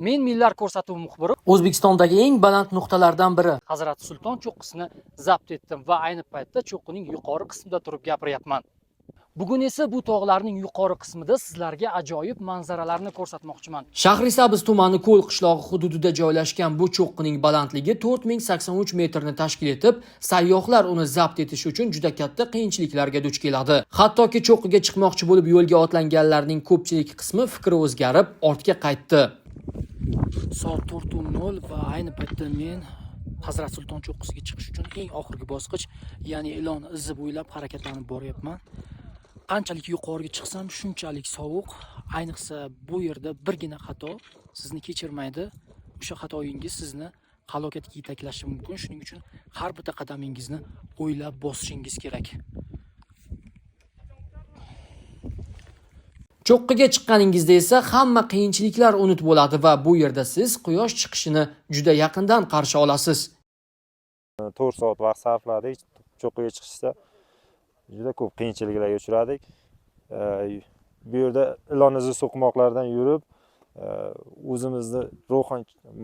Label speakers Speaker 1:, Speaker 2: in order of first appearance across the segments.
Speaker 1: Men Millar ko'rsatuvi muxbiri O'zbekistondagi eng baland nuqtalardan biri Hazrati Sulton cho'qqisini zabt etdim va ayni paytda cho'qqining yuqori qismida turib gapiryapman. Bugun esa bu tog'larning yuqori qismida sizlarga ajoyib manzaralarni ko'rsatmoqchiman. Shahrisabz tumani Ko'l qishlog'i hududida joylashgan bu cho'qqining balandligi 4083 metrni tashkil etib, sayyohlar uni zabt etish uchun juda katta qiyinchiliklarga duch keladi. Hattoki cho'qqiga chiqmoqchi bo'lib yo'lga otlanganlarning ko'pchilik qismi fikri o'zgarib, ortga qaytdi. Soat 4:00 va ayni paytda men Hazrat Sulton cho'qqisiga chiqish uchun eng oxirgi bosqich, ya'ni ilon izi bo'ylab harakatlanib boryapman. Qanchalik yuqoriga chiqsam, shunchalik sovuq. Ayniqsa bu yerda birgina xato sizni kechirmaydi. O'sha xatoyingiz sizni halokatga yetaklashi mumkin. Shuning uchun har bitta qadamingizni o'ylab bosishingiz kerak. Cho'qqiga chiqqaningizda esa hamma qiyinchiliklar unut bo'ladi va bu yerda siz quyosh chiqishini juda yaqindan qarshi olasiz.
Speaker 2: 4 soat vaqt sarfladik cho'qqiga chiqishda. Juda ko'p qiyinchiliklarga uchradik. Bu yerda ilon izi so'qmoqlardan yurib, o'zimizni ruhan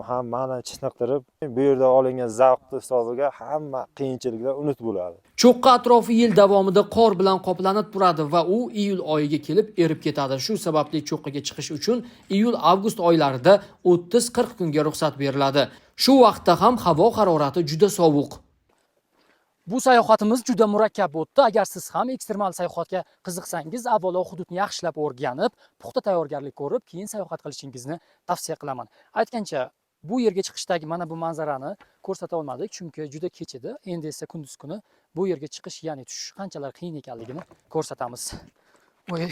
Speaker 2: ham ma'nan chiniqtirib, bu yerda olingan zavqni hisobiga hamma qiyinchiliklar unut bo'ladi.
Speaker 1: Cho'qqi atrofi yil davomida qor bilan qoplanib turadi va u iyul oyiga kelib erib ketadi. Shu sababli cho'qqiga chiqish uchun iyul-avgust oylarida 30-40 kunga ruxsat beriladi. Shu vaqtda ham havo harorati juda sovuq. Bu sayohatimiz juda murakkab o'tdi. Agar siz ham ekstremal sayohatga qiziqsangiz, avvalo hududni yaxshilab o'rganib, puxta tayyorgarlik ko'rib, keyin sayohat qilishingizni tavsiya qilaman. Aytgancha, bu yerga chiqishdagi mana bu manzarani ko'rsata olmadik, chunki juda kech edi. Endi esa kunduz kuni bu yerga chiqish, ya'ni tushish qanchalar qiyin ekanligini ko'rsatamiz. Voy.